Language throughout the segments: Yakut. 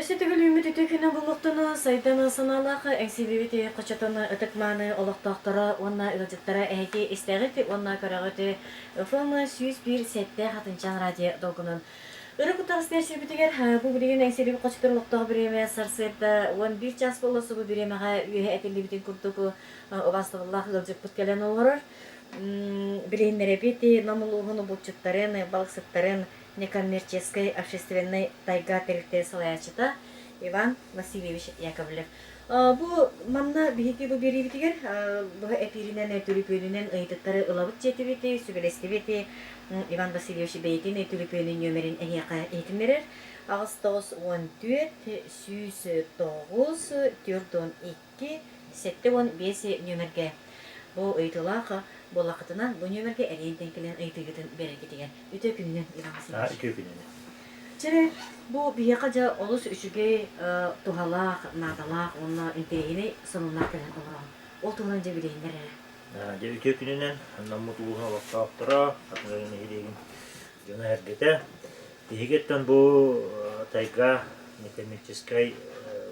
Өссө төгүл үүммүт үтүө күнэ булуохтуну, сайдан санаалаах Эҥсиилибит хочотун ытык-мааны олохтоохторо уонна ыалдьыттара эһиги истэҕит уонна көрөҕүт ФМ 101 7 Хатынчаан радио долгунун. Өрө куттаҕыстыйар сирбитигэр бу билигин Эҥсиилибит хочотун олохтоох бириэмэ сарсыарда 11 чаас буолла субу бириэмэҕэ үөһэ этиллибитин курдук убаастабыллаах ыалдьыппыт кэлэн олорор. Билиһиннэрэбит Нам улууһун булчуттарын, балыксыттарын некоммерческай общественнай тайга тэрилтэ салайааччыта Иван Васильевич Яковлев. Бу манна биһиги бу биэриибитигэр быһа эпииринэн, түлүпүөнүнэн ыйытыктары ылабыт диэтибит, сүбэлэстибит. Иван Васильевич бэйэтин түлүпүөнүн нүөмэрин эһиэхэ иһитиннэрэр. 8 94 109 42 75 нүөмэргэ бу ыйытыылаах буоллаххытына, бу нүөмэргэ эриэн тэҥкэлэн ыйытыыгытын биэрэргитигэр үтүө күнүнэн Иван Васильевич. Үтүө күнүнэн. Чэрэ, бу биһиэхэ дьэ олус үчүгэй, туһалаах, наадалаах уонна интэриэһинэй сонуннаах кэлэн олороҕун. Ол туһунан дьэ билиһиннэр эрэ. Дьэ үтүө күнүнэн Наммыт улууһун олохтоохторо, Хатырык нэһилиэгин дьоно-сэргэтэ. Биһигиттэн бу тайга некоммерческай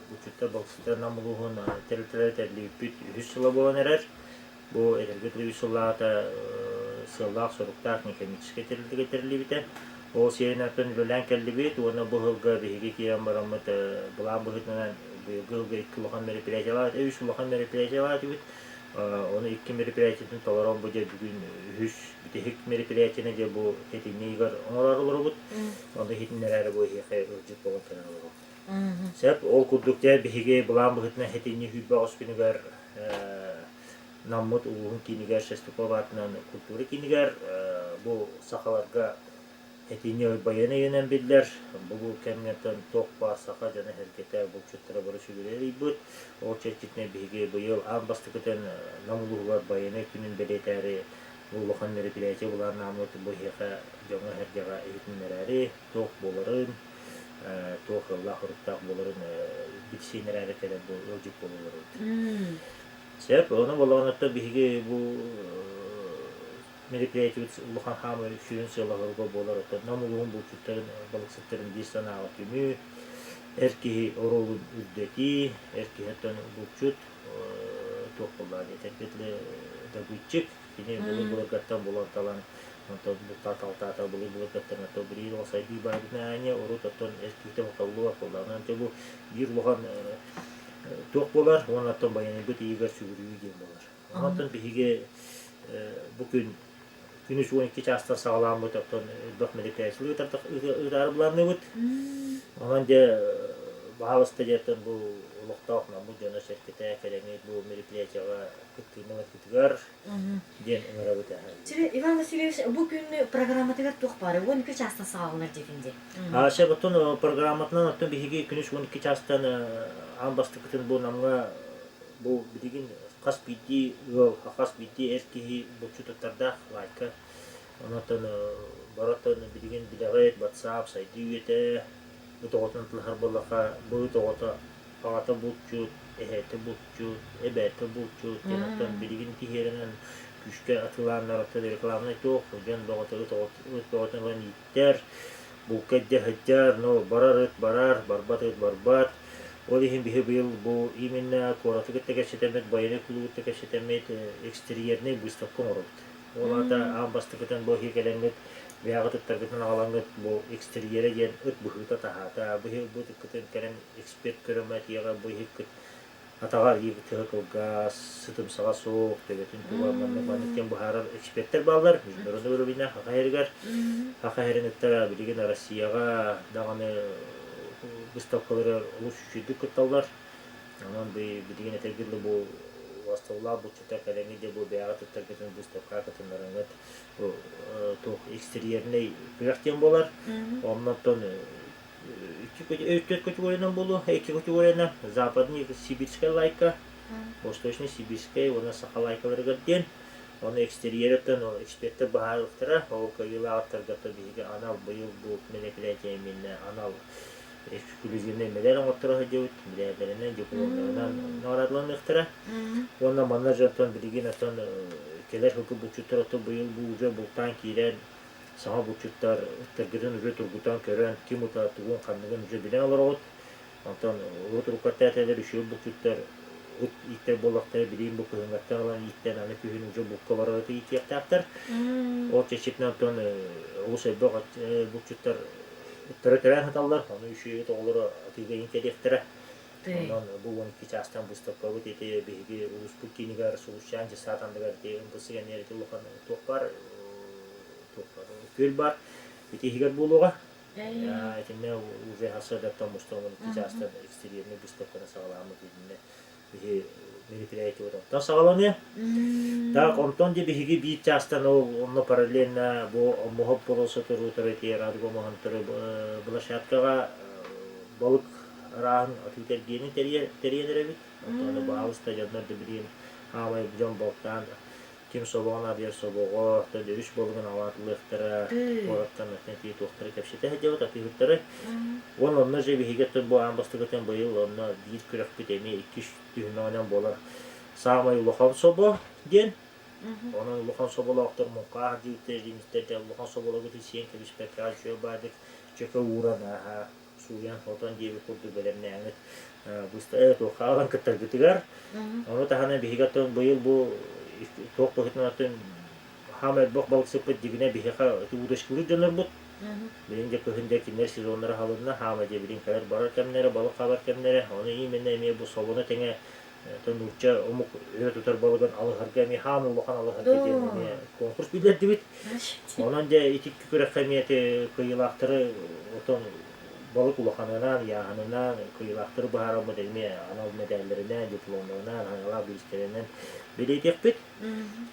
булчуттар балыксыттар Нам улууһун тэрилтэлэрэ тэриллибиппит үһүс сыла буолан эрэр. Бу этэргэ дылы үс сыллааҕыта сыаллаах-соруктаах некоммерческай тэрилтэгэ тэриллибитэ. Ол сиэринэн үлэлээн кэллибит уонна бу сылга биһиги киирэн бараммыт былаан быһыытынан быйылгы сылга икки улахан мероприятиелаах, үс улахан мероприятиелаах этибит. Ону икки мероприятиетын толорон бу дьэ бүгүн үһүс бүтэһик мероприятиены дьэ бу сэтинньи ыйыгар оҥорор олоробут. Ону иһитиннэрээри бу эһиэхэ ыалдьыт буолан кэлэн олоробут. Сөп, ол курдук дьэ биһиги былаан быһыытынан сэтинньи 28 күнүгэр Наммыт улууһун киинигэр Шестаков аатынан культура киинигэр бу сахаларга Этиини байыаннай өйүнэн биллэр, бу кэмҥэ туох баар саха дьоно-сэргэтэ, булчуттара бары сүгүрүйэр ыйбыт. Ол чэрчитинэн биһиги быйыл аан бастакытын Нам улууһугар байыаннай күнүн бэлиэтээри бу улахан мероприятие былааннааммыт бу эһиэхэ дьоҥҥо-сэргэҕэ иһитиннэрээри, туох буоларын, туох ыаллаах-уруктаах буоларын билсиһиннэрээри кэлэн бу ыалдьыт буола олоробут. Сөп, ону буоллаҕына биһиги бу Мероприятиебыт улахан хаамыы сүрүн сыала-соруга буолар оттон Нам улууһун булчуттарын, балыксыттарын биир санааҕа түмүү, эр киһи оруолун үрдэтии, эр киһи оттон булчут туох буоллаҕа диэтэргэ дылы добытчик, кини былыр-былыргаттан булан-талан, онтон бултаата-алтаата былыр-былыргаттан оттон билигин ол сайдыы барбытын аанньа урут оттон эр киһитэ хотоллубат буоллаҕына онтон бу биир улахан туох буолар уонна оттон байанайбыт ыйыгар сүгүрүйүү диэн буолар. Онтон биһиги бу күн күнүс 12 чаастан саҕалааммыт, оттон элбэх мероприятиелы ыытаары былаанныыбыт. Онон дьэ баһаалыста дьэ бу олохтоох Наммыт дьоно-сэргэтэ кэлэҥҥит бу мероприятиеҕа кыттыыны ыларгытыгар диэн ыҥырабыт. Чэ, Иван Васильевич, бу күн программатыгар туох баарый? 12 чаастан саҕаланар диэтин дии. Сөп, оттон программатынан оттон биһиги күнүс 12 чаастан аан бастакытын бу Намҥа Бу билигин хас биирдии ыал, хас биирдии эр киһи булчут туттардаах лайка. Онон барытын билигин билэҕит, WhatsApp сайдыы үйэтэ, ыт оҕотун тылыһар буоллахха, бу ыт оҕото аҕата булчут, эһээтэ булчут, эбээтэ булчут диэн оттон билигин киһиэринэн күүскэ атыылааннар оттон рекламнай туох, дьон бөҕөтө ыт ыт бөҕөтүн ылан ииттэр, булка илдьэ сылдьар, но барар ыт барар, барбат ыт барбат. Ол иһин биһи быйыл бу именно куораты кытта кэпсэтэммит, военнай клубу кытта кэпсэтэммит экстерьернэй выставка оҥоробут. Ол аата аан бастакытын бу иһи кэлэммит, бэйэҕит ыттаргытын аҕалаҥҥыт бу экстерьерэ диэн ыт быһыыта-таһаата, бу иһи ылбыт ыккытын кэлэн эксперт көрөмө этиэҕэ, бу иһиккит атаҕар тыһа кылгас, сытымсаҕа суох, төбөтүн туга маннык-маннык диэн быһаарар экспертэр бааллар. Международный уровень Саха сиригэр. Саха сирин ыттара билигин Россияҕа даҕаны выставкалары олус үчүгэйдик кытталлар. Онон билигин этэргэ дылы бу уосталлаах булчуттар кэлэҥҥит дьэ бу бэйэҕит ыттаргытын выставкаҕа кытыннарыҥҥыт бу туох экстерьернэй күрэх диэн буолар. Оннуттан Икки категориянан буолуо, икки категориянан западный сибирская лайка, восточный сибирская уонна саха лайкаларыгар диэн. Ону экстерьерыттан эксперттэр быһаарыахтара, ол кыайыылаахтарга биһиги анал быйыл бу мероприятие именно анал эксклюзивнай медаль оҥотторо сылдьыбыт, медаллэринэн, дипломнарынан наҕараадаланыахтара. Уонна манна дьонтон билигин оттон кэлэр сылгы булчуттар оттон быйыл бу уже бултаан киирэн Саҥа булчуттар ыттаргытын уже тургутан көрөн, ким ыта тугун-ханныгын уже билэн олороҕут. Онтон урут уруккаттан этэлэр үчүгэй булчуттар ыт ииттэр буоллахтара билигин бу кыһыҥҥаттан ылан ииттэн аны күһүн уже булка барар ыты иитиэхтээхтэр. Ол чэрчитинэн оттон олус элбэх булчуттар ыттара төрөөн сыталлар, ону үчүгэй ыт оҕолоро атыыга иһин кэлиэхтэрэ. Онон бу 12 чаастан быыстапкабыт ити биһиги улууспут киинигэр Сулусчаан дьыссаат анныгар ити МПС кэннигэр ити улахан туох баар туох баар күөл баар ити иһигэр буолуоҕа. Итиннэ уже сарсыардаттан мустан 12 чаастан экстерьернэй быыстапканы саҕалааммыт итиннэ биһи мероприятиебыт онтон саҕаланыа. Так, онтон де биһиги биир чаастан ол онно параллельно бу омоһоп буола сотору ити радуга омоһонтору площадкаҕа балык арааһын атыы-эргиэни тэрийэн эрэбит. Онтон баһаалыста дьоннор да билигин хаамай дьон балыктаан ким собоҕун арыйар собоҕо, өрүс балыгын аҕалаатылыахтара, куораттан атын туохтары кэпсэтэ сылдьабыт атыыһыттары. Уонна онно же биһиги бу аан бастакытын быйыл онно биир күрэхпит эмиэ иккис түһүмэҕинэн буолар. Саамай улахан собо диэн. Онон улахан соболоохтор муҥхаах дииттэр, диимиттэр улахан соболоргутун сиэн кэбиспэккэ үчүгэй баайдык чөкө ууран ааһа сууйан-хотон диэбит курдук бэлэмнээҥҥит быста туохха аҕалан кыттаргытыгар. Ону таһынан биһиги оттон быйыл бу туох быһыытынан оттон хаама элбэх балыксыппыт дьигинэ биһиэхэ удочкалыыр дьоннорбут. Билин дьэ кыһын дьэ кинилэр сезоннара аһылынна, хаама дьэ билин кэлэр барар кэмнэрэ, балык хабар кэмнэрэ. Ону именно эмиэ бу собону тэҥэ нуучча омук өрө тутар балыгын алыһарга эмиэ хаама улахан алыһарга диэн эмиэ конкурс биллэрдибит. Онон дьэ ити күрэххэ эмиэ ити кыайыылаахтары отон балык улаханынан, ыйааһынынан кыайыылаахтары быһаараммыт эмиэ анал мэдээллэринэн, дипломнарынан, аналаах бириистэринэн бэлиэтиэхпит.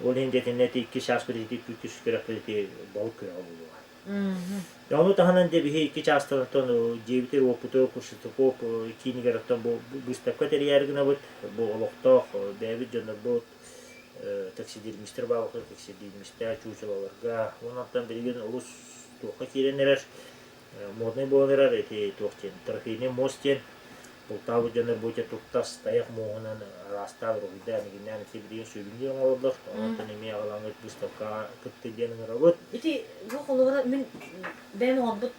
Ол иһин дьэ итиннэ ити икки чааспыт ити күтүс күрэхпит ити балык күрэҕэ буолуоҕа. Ону таһынан дьэ биһи икки чаастан оттон дьиэбитигэр уоппутугар Куршатыков киинигэр оттон бу быыстапка тэрийээри гынабыт. Бу олохтоох бэйэбит дьоннорбут таксидермистэр бааллар, таксидермистэр чуучулаларга. Онон билигин олус туохха киирэн эрэр, модный буолан эрэр ити туох диэн, трофейный мост диэн бултаабыт дьоннор бу туттас тайах муоһунан араастаан уруһуйдаан игиннээн ити билигин сувенир оҥороллор. Онтон эмиэ аҕалаҥҥыт быыстапкаҕа кытты диэн ыҥырабыт. Ити бу холобура мин бэйэм оҥорбут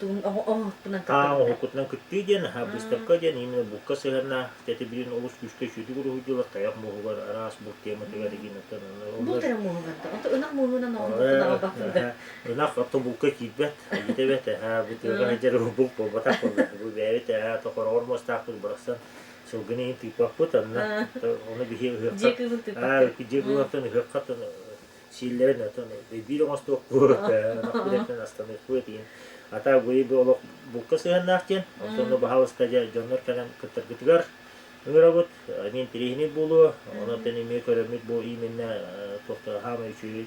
оҥоһукпунан Аа, оҥоһуккутунан кыттыы диэн, быыстапка диэн именно булка сыһыаннаах ити билин олус күүскэ сүүтүк уруһуйдуулар тайах муоһугар араас булт тематыгар игин оттон Булт эрэ муоһугар да. Ото ынах муоһунан оҥоһукпун аҕалбаппын да. Ынах оттон булка киирбэт, айыыта эбэт, бу тыаҕа сылдьар булт буолбатах буолла. Бу бэйэбит тохороҕор муостаахпыт барахсан сылгыны иһин тыыппаппыт, онно ону биһи ыһыахха Дьиэ кыылын тыыппакка. Дьиэ кыылын ыһыахха сииллэрин отон биир оҥостуохпут, ынах астаныахпыт диэн. Ата бу бу олох булка сыһыаннаах диэн. Онтон баһаалыста дьэ дьоннор кэлэн кыттаргытыгар ыҥырабыт. Эмиэ интэриэһинэй буолуо. Онон эмиэ көрөммүт бу именно туохтара хаамай үчүгэй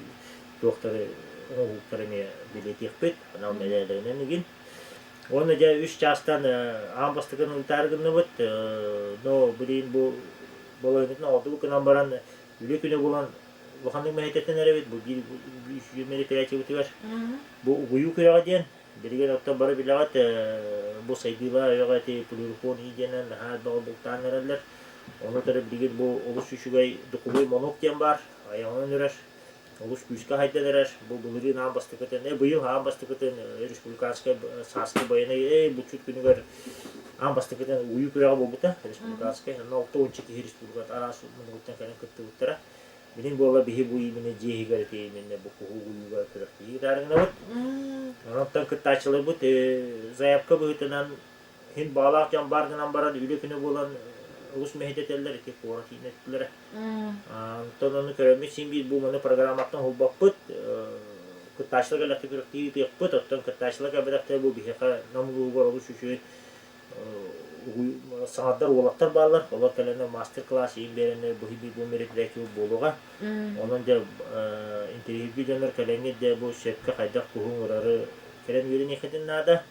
туохтары оҥоһуктары эмиэ бэлиэтиэхпит. Анал мэдээлэринэн игин. Уонна дьэ үс чаастан аан бастакын ыытаары гынныбыт. Но билигин бу балаһыанньатын оҥордубут гынан баран үлэ күнэ буолан улаханнык мэһэйдэтэн эрэбит бу биир мероприятиебытыгар. Бу угуйуу күрэҕэ диэн, билигин оттон бары билэҕит, бу сайдыылаах үйэҕэ ити плюрикон диэнэн наһаа элбэҕи бултаан эрэллэр. Ону утары билигин бу олус үчүгэй духовой монок диэн баар, айаҕынан үрэр, олус күүскэ хайдан эрэр. Бу былырыын аан бастакытын, быйыл аан бастакытын республиканскай сааскы байанай эй булчут күнүгэр аан бастакытын угуйуу күрэҕэ буолбута республиканскай. Онно 60 киһи республикат араас муннугуттан кэлэн кыттыбыттара. Билин буола биһи бу именно дьиэ иһигэр ити именно бу куһу угуйууга күрэхтэһии ыытаарыҥнабыт. Онон кыттааччыларбыт заявка быһыытынан иһин баҕалаах дьон баар гынан баран үлэ күнэ буолан олус мэһэйдэтэллэр ити куорат иинэттилэрэ. Онтон ону көрөммүт син биир бу маны программаттан уһулбаппыт. Кыттааччылар кэллэхтэ күрэхтии ыытыахпыт. Оттон кыттааччылар кэлбэтэхтэрэ бу биһиэхэ Нам улууһугар олус үчүгэй саҥардар уолаттар бааллар, олор кэлэннэр мастер-класс иин биэрэннэр бу бу мероприятие буолуоҕа. Онон дьэ интэриэһиргии дьоннор кэлэҥҥит дьэ бу сөпкө хайдах куһуҥ ырары кэлэн үөрэниэххитин наада.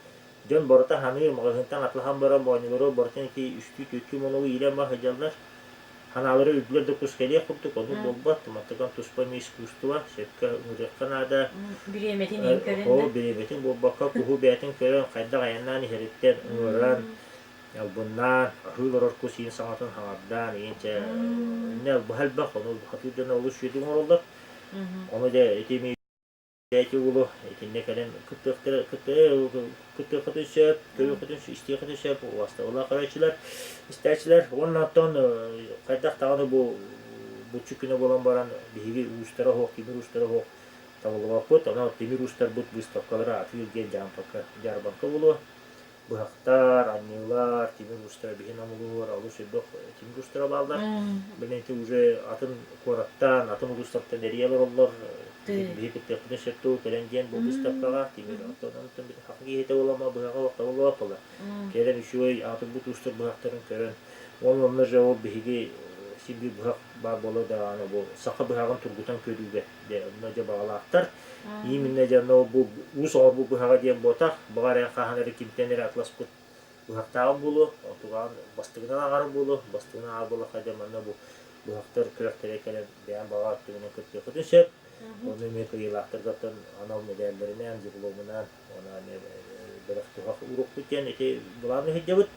Дьон барыта ханыыр, маҕаһыынтан атлаһан баран моонньулары барытын ити үстүү-түөртүү моногу иилэн ба сылдьаллар. Ханаалары үрдүгэр да кус кэлиэх курдук, оннук буолбат. Мантыкан туспа эмиэ искусство, сөпкө ыҥырыахха наада. Бириэмэтин иһин көрөн Ол бириэмэтин буолбакка, куһу бэйэтин көрөн, хайдах айаннаан иһэриттэн ыҥыран, албыннаан, аһыы олорор кус иин саҥатын хаҥардаан, иин чэ, иннэ албаһа элбэх, ону хатыыр дьоно олус үчүгэйдик оҥороллор. Ону дьэ ити эмиэ. Эти уолу итиннэ кэлэн кыттыахтара кыттыаххытын сөп, көрүөххүтүн истиэххитин сөп, убастабыллаах көрөөччүлэр, истээччилэр. Уонна оттон хайдах даҕаны бу буччу күнэ буолан баран биһиги уустара суох, тимир уустара суох табыллыбаппыт. Онон тимир уустарбыт быыстапкалара атыы-эргиэн дьаарбаҥка дьаарбаҥка буолуо. Быһахтар, анньыылар, тимир уустара биһин омулуур, олус элбэх тимир уустара бааллар. Билин ити уже атын куораттан, атын улуустартан эрийэ олороллор. Биһи кыттыахпытын сөп дуу, кэлэн диэн бу выставкаҕа тимир оттон онтон хаха киһитэ буолама быһаҕа олохто буолуо Кэлэн үчүгэй аатырбыт уустар быһахтарын көрөн, уонна онно же ол биһиги син биир быһах баар буола даҕаны бу саха быһаҕын тургутан көрүүгэ дьэ онно дьэ баҕалаахтар. Именно дьэ онно бу уус оҥорбут быһаҕа диэн буотах, баҕар эрэ хаһан эрэ кимтэн эрэ атласпыт быһахтааҕым буолуо, онтугаҕын бастыгынан ааҕарым буолуо, бастыгынан ааҕар буоллахха дьэ манна бу быһахтар күрэхтэрэ кэлэн бэйэм баҕа өттүбүнэн кыттыаххытын сөп. Ону эмиэ кыайыылаахтаргаттан анал мэдээллэринэн, дипломунан, уонна эмиэ бэлэх туһах уруохпут диэн ити былааны сылдьабыт.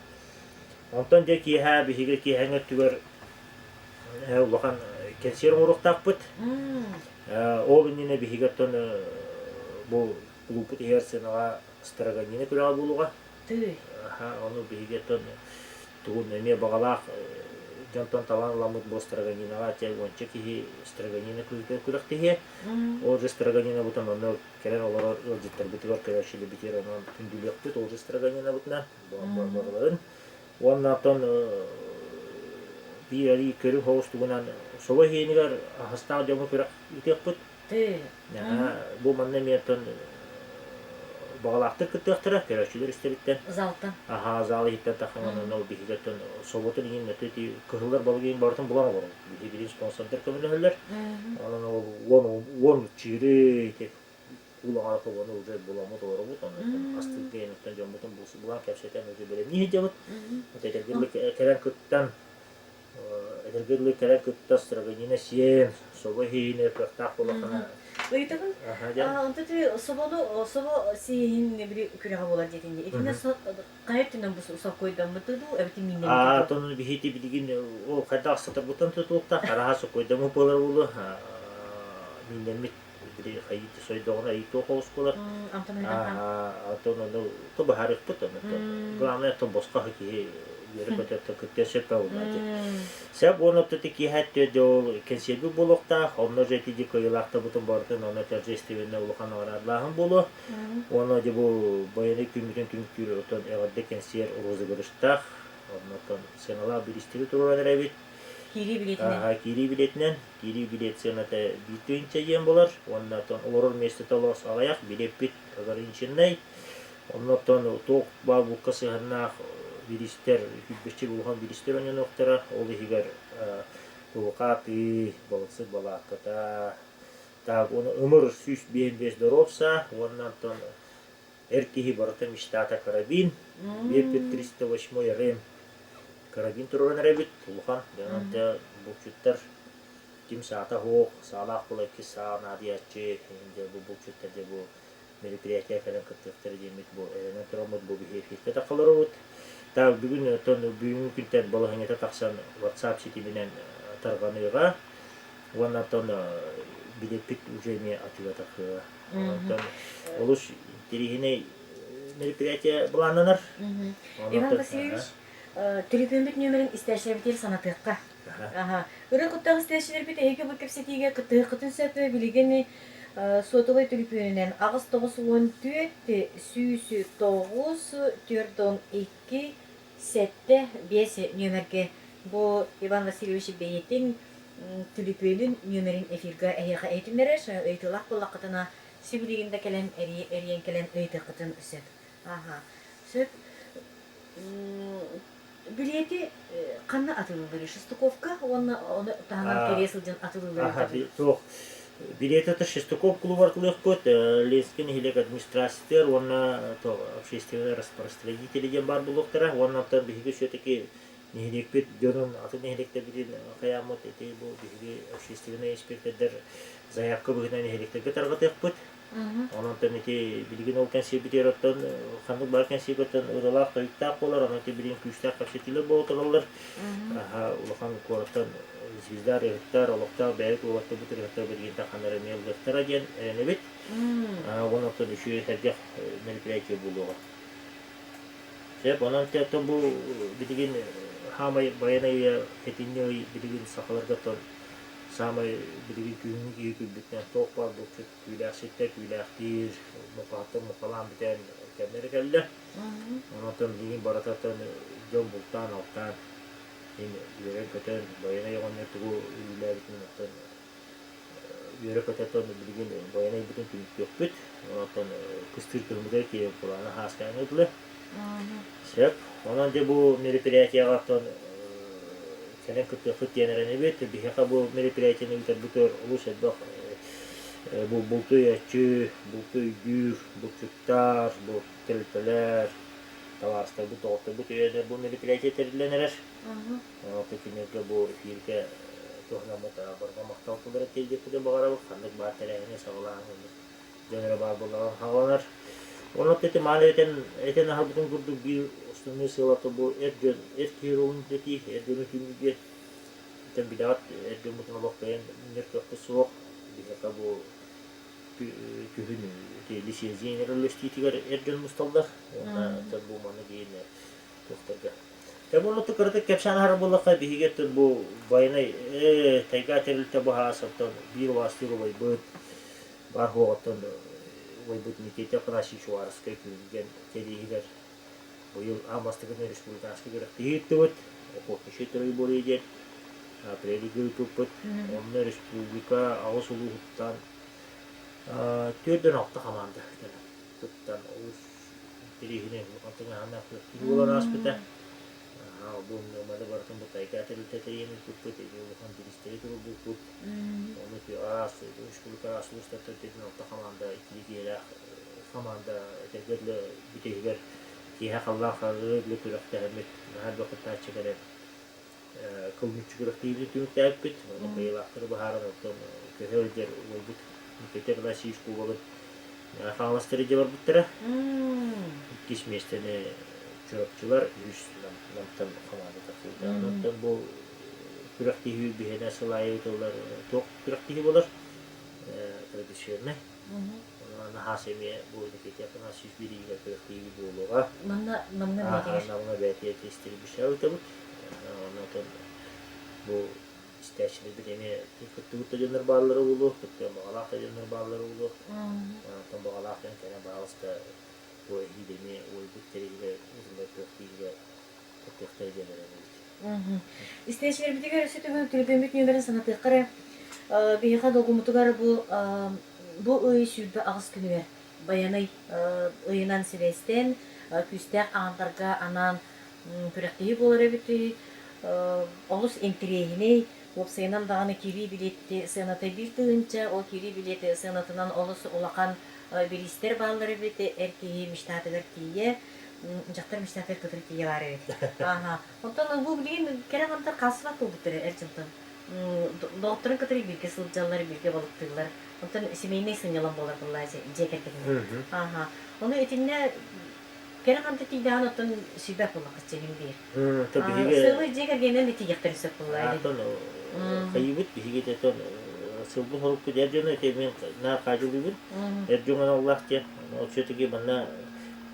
Онтон дьэ киэһэ биһиги киэһэҥҥи өттүгэр улахан кэнсиэр оҥоруохтаахпыт. Ол иннинэ биһиги оттон бу кулууппут иһэр сыанаҕа Строганина күрэҕэ буолуоҕа. Ону биһиги оттон тугун эмиэ баҕалаах дьонтон талан ыламмыт бу Строганинаҕа чэ уонча киһи Строганина күрэхтэһиэ. Ол же Строганинабытын онно кэлэн олорор ыалдьыттарбытыгар көрөөччүлэрбитигэр онон күндүлүөхпүт ол же Строганинабытынан барыларын. Уонна оттон биир арыы көрүҥ соҕус тугунан собо иһиэнигэр аһастаах дьоҥҥо күрэх ыытыахпыт. Бу манна эмиэ оттон баҕалаахтар кыттыахтара, көрөөччүлэр истэриттэн. Залтан. Аһаа, зал иһиттэн тахсан онно биһиги оттон соботун иһин өтө ити кыһыллар балыгын барытын булан олоробут. Биһиги билин спонсордар көмөлөһөллөр. Онон ол 10 чыыры ити куулаҕа тобону уже буламмыт олоробут. Онон астыырга иһиттэн дьоммутун булан кэпсэтэн уже бэлэмнии сылдьабыт. Этэргэ кэлэн кыттан Этэргэ дылы кэлэн кытта Строганина сиэн, собо иһиинэ кыахтаах буоллаххына Ыйытабын. Онто ти собону собо сиэһин били күрэҕэ буолар диэтин. Итиннэ хайа өттүнэн бу соккойдаммыты дуу, эбити мииннэммити Аа, тон биһити билигин ол хайдах сатарбыттан тутулуктаах, араһа соккойдаммыт буолар буолу, мииннэммит били хайыты сойдоҕуна ыйытыах оҕус буолар. Антон Аа, антон ону то быһаарыахпыт ону. Главное, то босхо киһи үөрэ-көтө кыттыа сөп буолла Сөп уонна ити киэһэ өттө ол кэнсиэрбит буолуохтаах, онно же ити кыайыылаахтарбытын барытын онно торжественнай улахан наҕараадалааһын буолуо. Уонна дьэ бу байанай күммүтүн түмүктүүр оттон эҕэрдэ кэнсиэр розыгрыштаах, оннуттан сыаналаах бириистэри туруоран эрэбит. Киирии билиэтинэн. Киирии билиэтинэн. Киирии билиэт сыаната 1 тыһыынча диэн буолар. Уонна оттон олорор миэстэтэ олус аҕыйах, билиэппит ограниченнай. Оннуттан туох баар булка сыһыаннаах бириистэр, күүрбэччик улахан бириистэр оонньонуохтара. Ол иһигэр тулука атыы, балыксыт балаакката, так, уонна ымыр 155 доруопса, уонна оттон эр киһи барыта мечтата карабин, Веппер 308 РМ карабин туруоран эрэбит, улахан, дьонон те булчуттар ким саата суох, саалаах була икки саа наадыйааччы, бу булчуттар дьэ бу мероприятие кэлэн кыттыахтара диэммит бу эрэнэн тураммыт бу биһи эфиргэ тахаларыбыт. Так бүгүн оттон бүгүҥҥү күнтэн балаһыанньата тахсан WhatsApp ситиминэн тарҕаныаҕа уонна оттон билиэппит уже эмиэ атыыга тахсыаҕа. Онтон олус интэриэһинэй мероприятие былааннанар. Иван Васильевич, төлөпүөммүт нүөмэрин истээччилэрбитигэр санатыахха. Ырыа куттаах истээччилэрбит эһиги бу кэпсэтиигэ кыттыһыаххытын сөп. Билигин сотовай төлөпүөнүнэн 8 94 109 42 7 5 нүөмэргэ бу Иван Васильевич бэйэтин төлөпүөнүн нүөмэрин эфиргэ эһиэхэ иһитиннэрэр. Ыйытыылаах буоллаххытына сибилигин да кэлэн эрийэн кэлэн ыйытыаххытын сөп. Аха. Сөп. Билиэти ханна атыылыылларый? Шестаковка уонна ону таһынан кэрийэ сылдьан атыылыыллар Суох. Билиэти это Шестаков клубар атылыахпыт, Ленскэй нэһилиэк администрациятыгар уонна общественный распространители диэн баар буолуохтара. Уонна оттон биһиги все-таки нэһилиэкпит дьонун атын нэһилиэктэрбитин хайааммыт ити бу биһиги общественный инспектордар заявка быһыытынан нэһилиэктэргэ тарҕатыахпыт. Онон ити билигин ол кэнсиэрбитигэр оттон ханнык баар кэнсиэргэ оттон ырыалаах-тойуктаах буолар, онон ити билигин күүстээх кэпсэтиилэр буола тураллар. Улахан куораттан Звезда ырыаһыттар, олохтоох бэйэбит уолаттарбыт ырыаһыттар билигин ханна эмиэ ыллыахтара диэн эрэнэбит. Уонна оттон үчүгэй сэргэх мероприятие буолуоҕа. Сөп, онон оттон бу билигин хаамай байанай ыйа сэтинньи ый билигин сахаларга оттон саамай билигин күһүҥҥү киһи күлбүтүнэн туох баар булчут түүлээхситтэр түүлээхтиир, мухаһыттар мухалаан бүтэн кэмнэрэ кэллэ. Онон билигин барыта дьон бултаан-алтаан мин үөрэн-көтөн байанай оҕонньор тугу үлэлээбитин оттон үөрэ-көтө билигин байанайбытын түмүктүөхпүт. Онон кыстыыр кыһыммытыгар киирэн кулаана хааскаан ыытылы. Сөп. Онон дьэ бу мероприятиеҕа оттон кэлэн кыттыахпыт диэн эрэнэбит. Биһиэхэ бу мероприятиены ыытарбытыгар олус элбэх бу булту өйөөччү, булту өйдүүр, булчуттар, бу тэрилтэлэр, табаарыстарбыт, доҕотторбут өйөөнөр бу мероприятие тэриллэн эрэр. Онон кинилэргэ бу эфиргэ туһанаммыт барҕа махтал тыллары тиэрдиэхпитин баҕарабыт. Ханнык баар тэрээһини саҕалаан дьон эрэ баар буоллаҕына хааланар. Онон ити мааны этэн, этэн аһарбытын курдук биир основной сыалата бу эр дьон, эр киһи ролун үрдэтии, эр дьону түмүү Итэн билэҕит эр дьоммутун олох бэйэн мунньар кыахпыт суох. Биһиэхэ бу күһүн ити лицензия үллэстиитигэр эр дьон мусталлар. Уонна бу маны диэн туохтарга. Дьэ бу оннук кыратык кэпсээн аһарар буоллахха биһиги оттон бу байанай тайга тэрилтэ бу хаас оттон биир убаастыыр убайбыт бар хуоҕуттан убайбыт Никита Афанасьевич Уваровскай күһүнүгэр кэриэһигэр быйыл аан бастакытын республиканскай күрэхтэһии ыыттыбыт. Охотничий тройборье диэн апрельга ыыппыппыт. Онно республика аҕыс улууһуттан 46 хамаанда кэлэн кыттан олус интэриэһинэй улахан тыҥааһыннаах күрэхтэһии буолан ааспыта. Бу маны барытын бу тайга тэрилтэ тэрийэн ыыппыппыт, эбии улахан бириистэри туруорбуппут. Ону араас республика араас улуустартан 46 хамаанда иккилии киһилээх хамаанда этэргэ дылы бүтэһигэр киэһэ халлаан хараҥарыар дылы күрэхтэһэммит наһаа элбэх кыттааччы кэлэн кыл мүччү күрэхтэһиибитин түмүктээбиппит. Ону кыайыылаахтары быһааран оттон көһө сылдьар уолбут Никита Афанасьевич кубогын Хаҥаластар илдьэ барбыттара. Иккис миэстэни Чурапчылар, үһүс Намтан хамаанда тахсыбыта. Онон бу күрэхтэһии биһиэнэ сыл аайы ыытыллар туох күрэхтэһии буолар традиционнай. Наһаа эмиэ бу Никита Афанасьевич бириигэ күрэхтэһии буолуоҕа. Манна манна бэйэтигэр. Намҥа бэйэтигэр тиэстэрбишэ ыытабыт. Онон бу истээччилэрбит эмиэ кыттыбыт да дьоннор бааллара буолуо, кыттыан баҕалаах да дьоннор бааллара буолуо. Онтон баҕалаах дьон кэлэн баҕаласта бу эһиил эмиэ уойбут тэрилгэ ыытыллар күрэхтэһиигэ кыттыахтара диэн эрэнэбит. Истээччилэрбитигэр өссө төгүл төлөпүөммүт нүөмэрин санатыахха эрэ. Биһиэхэ долгуммутугар бу бу ый 28 күнүгэр Байанай ыйынан сибээстээн күүстээх аҥардарга анаан күрэхтэһии буолар эбит. Олус интэриэһинэй, уопсайынан даҕаны киирии билиэти сыаната 1 тыһыынча, ол киирии билиэти сыанатынан олус улахан бириистэр бааллар эбит. Эр киһи мечтатыгар тиийэ, дьахтар мечтатыгар кытары тиийэ баар эбит. Ааһа. Оттон бу билигин кэрэ аҥардар хаалсыбат буолбуттар эр дьонтон. Доҕотторун кытары бииргэ сылдьаллар, бииргэ балыктыыллар. Онтон семейнэй сынньалаҥ буолар буоллаа дьиэ кэргэнинэн. Ааһа. Ону итиннэ кэрэ ханта тиийдэҕин оттон сүйбэт буоллаххыт син биир. То биһиги Сыалы дьиэ кэргэнинэн да тиийиэхтэрин сөп буоллаа Аатон хайыбыт биһиги тетон сылбын хорукпут эр дьоно ити мен наар хаадьылыыбын эр дьон аналлаах диэн все-таки манна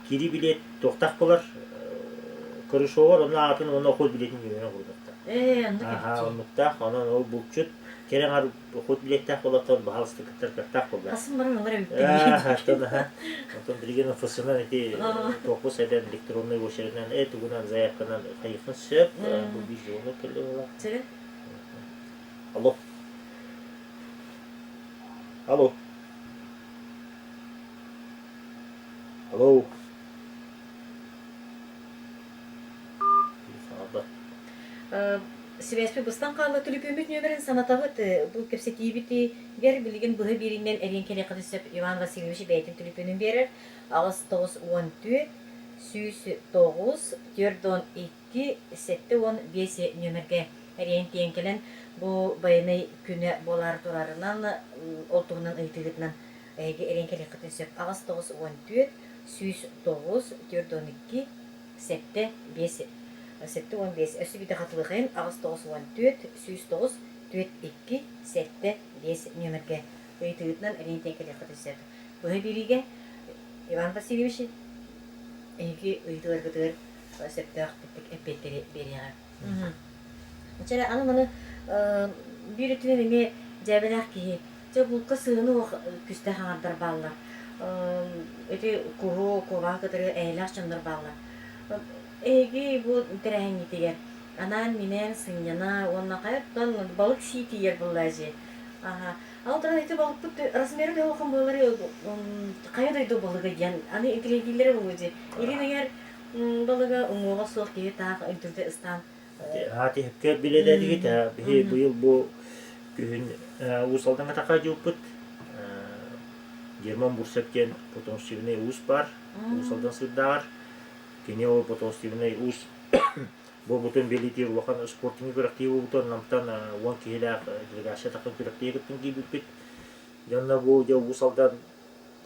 кири билет туохтаах болар Крышовар онно аатын уонна охот билетин ньүмэнэ курдуктар. Ээ, оннук эбит. Оннуктаах, онон ол булчут кэрэ аҥар охот билеттээх буолаттан баһаалыста кыттар кыахтаах буолла. Хасын баран ылар эбиттэр. Оттон билигин ФСН ити туохпус эдэн электронный очерединэн тугунан заявканан хайыхын сөп. Бу биир жуону кэллэ буолар. Алло. Алло. Алло. Сибээспит быстан хаалла түлүпүөммүт нүөмэрин санатабыт. Бу кэпсэтиибитигэр билигин быһа биэриинэн эриэн кэлиэххитин сөп Иван Васильевич бэйэтин түлүпүөнүн биэрэр. 8 94 109 42 75 нүөмэргэ эриэн тиийэн кэлэн бу байанай күнэ буолаары турарынан ол туһунан ыйытыыгытынан эһиги эриэн кэлиэххитин сөп. 8 94 109 42 7 5 75 өссө биирдэ хатылыахайын 8 94 109. 4 2 7 5 нүөмэргэ ыйытыытынан эриэнтэн кэлиэххитин сөп. Быһа биэриигэ Иван Васильевич эһиги ыйытыыларгытыгар сөптөөх эппиэттэри биэриэҕэ. Чэ, аны маны биир өттүнэн эмиэ дьээбэлээх киһи. Дьэ, булка сыһыаны уох күстээх аҥардар бааллар. Ити куһу, куобаҕы кытары эйэлээх дьоннор бааллар. Эһиги бу тэрээһиҥҥитигэр анаан-минээн сынньана уонна хайаттан балык сии тиийэр буоллаа дии. Аха. Ал туран ити балыкпыт размера төһө улахан буолары хайа дойду балыга диэн аны интириэһиргииллэрэ буолуо дии. Илин эҥэр балыга уҥуоҕа суох киһи таах үнтүрдэ ыстаан Аатиһыкка билэлэригит биһи быйыл бу күһүн Уус Алдаҥҥа такаадьыппыт Герман Бурсев диэн потомственный уус баар Уус Алдан сырдааҕар кини ол потомственный уус буолбутун бэлиэтиир улахан спортивный күрэхтии буолбутун Намтан 10 киһилээх делегация тахсан күрэхтии кыттан киирбиппит. Дьонно бу дьэ Уус Алдан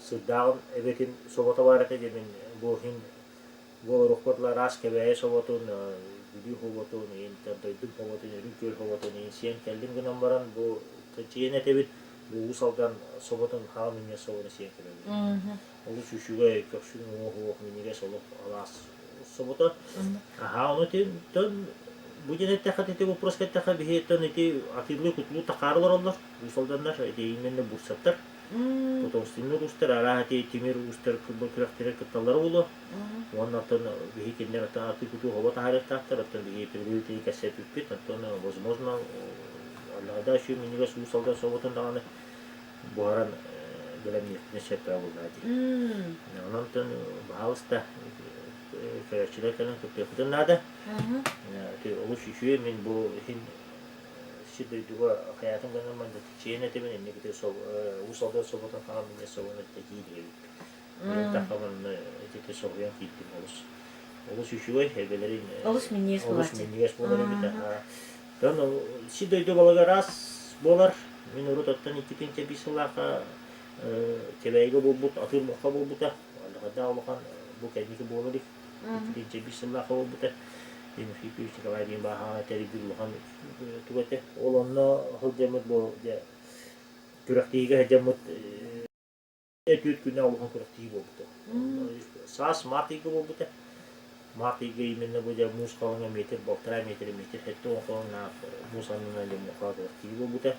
сырдааҕын эбэтин собото баар этэ диэн мин бу иһин Буолуохпут араас Кэбээйи соботун, Бүлүү хоботун, дойдум хоботун, Үрүҥ Күөл хоботун иһин сиэн кэллим гынан баран бу кычыйан этэбит, бу Уус Алдан соботун хаал минньигэс собону сиэн кэлэбит. Олус үчүгэй, көхсүн уҥуох-уох минньигэс олох алаас собото. Аһаа, ону тон бу диэн эттэххэ ити боппуруоска эттэххэ биһи тон ити атыылыы-кутулуу такаары олороллор Уус Алданнар, ити именно бурсаттар. Потомственный уустар, арааһа ити тимир уустар күрэхтэрэ кытталлара буолуо. Уонна оттон биһи кинилэр оттон атыы-кутуу хобо таһаарыахтаахтар, оттон биһи предварительно кэпсэппиппит, оттон возможно аллаҕада үчүгэй минньигэс уус алдан соботун даҕаны буһаран бэлэмниэхпитин сөп буоллаа дии. Онон оттон баһаалыста көрөөччүлэр кэлэн кыттыахпытын наада. Олус үчүгэй мин бу иһин сир дойдуга хайаатын гынан мандатыччыйан этибин инникити уус алдан соботун хаһан минньигэс собону этии диэбит. Мин тахамын итити соһуйан киирдим олус. Олус үчүгэй эбэлэрин Олус минньигэс олус буолааччы. минньигэс буолар эбит. Тон си дойду балыга араас буолар. Мин урут оттон 2005 сыллаахха Кэбээйигэ буолбут атыыр муха буолбута. Аллаҕардаах улахан бу кэнники буолар илик. 2005 сыллаахха буолбута. Тимофей Николай диэн бааһаҕа тэрийбит улахан тугу этэ. Ол онно сылдьаммыт бу дьэ күрэхтэһиигэ сылдьаммыт Түөрт күннээх улахан күрэхтэһии буолбута. Саас март ыйга буолбута. Март ыйга именно бу дьэ муус халыҥа метр, балтараа метр, метр 70 халыҥнаах муус аннынан дьэ муҥха күрэхтэһии буолбута.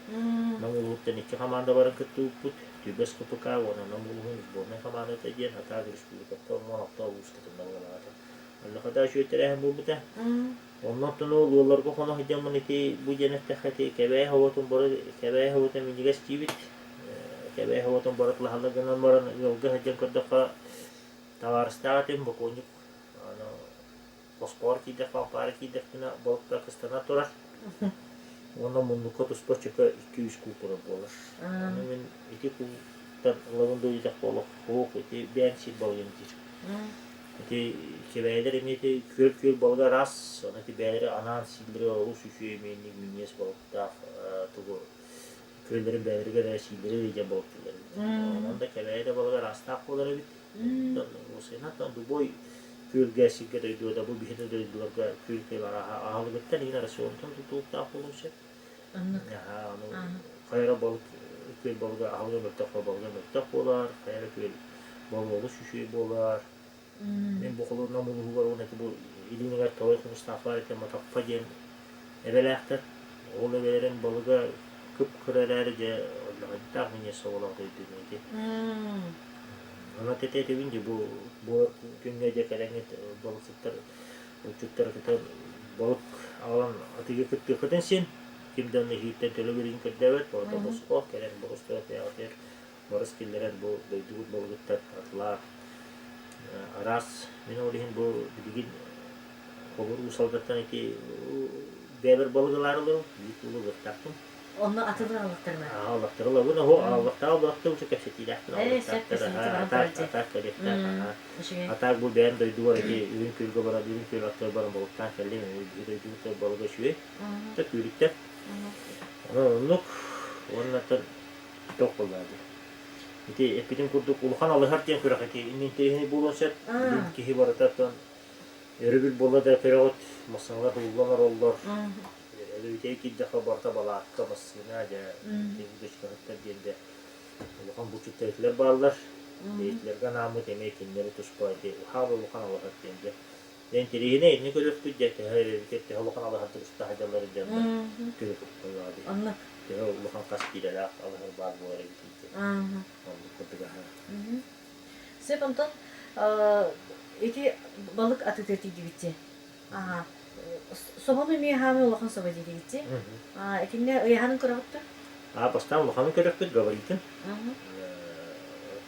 Нам улууһуттан икки хамаанда баран кыттыбыппыт. Түбэс ХПК уонна Нам улууһун сборнай хамаандата диэн Атаак республикаттан 16 улуус кытынна буолаата. Оннука үчүгэй тэрээһин буолбута. Онно оттон ол ыалларга хоно сылдьаммын ити бу диэн эттэххэ ити Кэбээйи оҕотун бары Кэбээйи оҕото минньигэс диибит. Кэбээйи оҕотун бары тылаһаллар гынан баран ыалга сылдьан көрдөххө табаарыстаах этим бокуонньук аны хоспоҕор киирдэххэ алпаары киирдэхпинэ балыкта кыстана турар. Уонна муннукка туспа чөкө 2-3 куул турар буолар. Аны мин ити куултан ылабын дуо диэтэххэ олох суох ити бэйэм сир балыйым диир. Ити кэбээйилэр эмиэ ити күөл-күөл балыга араас, ону ити бэйэлэрэ анаан сииллэрэ олус үчүгэй эмиэ минньигэс балыктаах тугу күөллэрин бэйэлэригэр эрэ сииллэрэ диэн балыктыыллар эбит. Онон да кэбээйи да балыга араастаах буолар эбит. Онтон любой күөлгэ сиргэ дойдуга да бу биһиги да дойдуларга күөл-күөл арааһа аһылыгыттан иһин рационтан тутулуктаах буолуон сөп. Ону хайа эрэ балык күөл балыга аһылыга мөлтөх балыга мөлтөх буолар, хайа эрэ күөл балыга олус үчүгэй буолар. Мин бу холуурунан улууһугар уонна бу илиинигэр Толой Хомустаахпар этэ Матаппа диэн эбэлээхтэр. Ол эбэлэрин балыга кып-кыра эрээри дьэ оллоҕойдоох минньиэс соболоох дойдуну ити. Онон тэтэ этэбин дии бу буолар күҥҥэ дьэ кэлэҥҥит балыксыттар Отчуттар кытта балык аҕалан атыыга кыттыаххытын син, ким да нэһииттэн төлөбүрүн көрдөөбөт, барыта босхо, кэлэн боростуой бэйэҕитигэр барыс киллэрэн бу дойдубут балыгыттан атылаах араас мин ол иһин бу билигин холобур Уус Алдантан ити бэйэбэр балык ылаары олорум, биир куулу ылыахтаахпын. Онно атылар аллахтарына. Аллахтары ылабын, оһо аллахтаах аллахтар уже кэпсэтиилээхпин аллахтаахтар, атаак атаак кэлиэхтээх, атаак бу бэйэм дойдубар ити Үрүҥ Күөлгэ баран, Үрүҥ Күөл аттыгар баран балыктаан кэллим, биһи дойдубут балыга үчүгэй, күүрүктэр. Онон оннук, уонна туох буоллаа дии. Ити эппитим курдук улахан алыһар диэн күрэх ити интэриэһинэй буолуон сөп. Билим киһи барыта оттон өрөбүл буолла да көрөҕүт, массыыналар ууллан олороллор. Эбэбитигэр киирдэххэ барыта балаакка, массыына, дьэ дочкаһыттар диэн дьэ улахан булчуттар этилэр бааллар. Бэйэтилэргэ анааммыт эмиэ кинилэри туспа ити хаал улахан алаһар диэн дьэ. Дьэ интэриэһинэй итини көрүөхпүт дьэ төһө эбэбитигэр төһө улахан алаһардар уста сылдьалларын дьэ көрүөхпүт буоллаҕа дии. Оннук. Төһө улахан хас киилэлээх алаһар баар буолар эбитий диэн. Оннук курдук аһа. Сөп онтон ити балык атыытыгар тиийдибит Аха. Собону эмиэ хаамыы улахан собо диэтигитчи. Итиннэ ыйаһанын көрөҕүт дуо? А бастаан улаханын көрөхпүт габаритын.